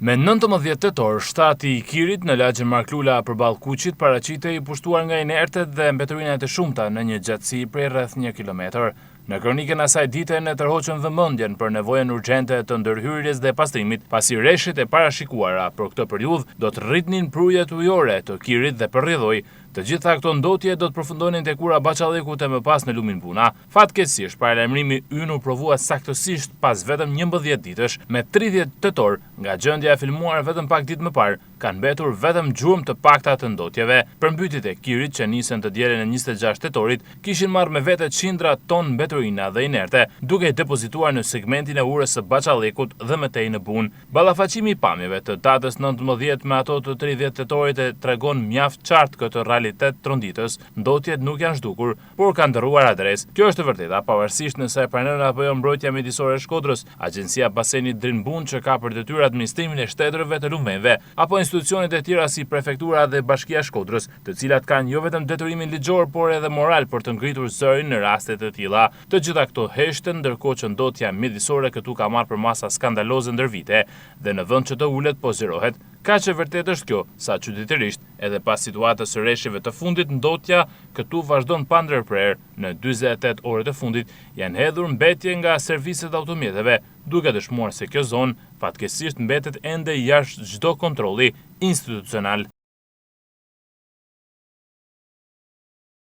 Me 19 tetor, shtati i Kirit në lagjen Mark Lula përballë Kuçit paraqitej i pushtuar nga inertet dhe mbeturinat e shumta në një gjatësi prej rreth një kilometër. Në kronikën e asaj dite ne tërhoqëm vëmendjen për nevojën urgjente të ndërhyrjes dhe pastrimit, pasi reshjet e parashikuara për këtë periudhë do të rritnin prurjet ujore të Kirit dhe për rrjedhojë, të gjitha këto ndotje do të përfundonin tek ura e Bahçallëkut e më pas në lumin Buna. Fatkeqësisht, paralajmërimi ynë u provua saktësisht pas vetëm 11 ditësh, me 30 tetor, nga gjendja e filmuar vetëm pak ditë më parë, kanë mbetur vetëm gjurmë të pakta të ndotjeve. Përmbytjet e Kirit që nisën të dielën e 26 tetorit kishin marrë me vete qindra ton mbeturina dhe inerte, duke i depozituar në segmentin e urës së Bahçallëkut dhe më tej në Bunë. Ballafaqimi i pamjeve të datës 19 me ato të 30 tetorit e tregon mjaft qartë këtë realitet tronditës. Ndotjet nuk janë zhdukur, por kanë ndërruar adresë. Kjo është e vërteta, pavarësisht nëse e pranon apo jo mbrojtja mjedisore e Shkodrës, Agjencia e Basenit Drin-Bunë që ka për detyrë administrimin e shtetërve të lumenjve, apo institucionet e tjera si prefektura dhe Bashkia e Shkodrës, të cilat kanë jo vetëm detyrimin ligjor, por edhe moral për të ngritur zërin në raste të tilla. Të gjitha këto heshten ndërkohë që ndotja mjedisore këtu ka marrë përmasa skandaloze ndër vite dhe në vend që të ulet po zgjerohet. Kaq e vërtetë është kjo, sa çuditërisht, edhe pas situatës së reshjeve të fundit ndotja këtu vazhdon pa ndërprerë. Në 48 orët e fundit janë hedhur mbetje nga serviset e automjeteve, duke dëshmuar se kjo zonë fatkeqësisht mbetet ende jashtë çdo kontrolli institucional.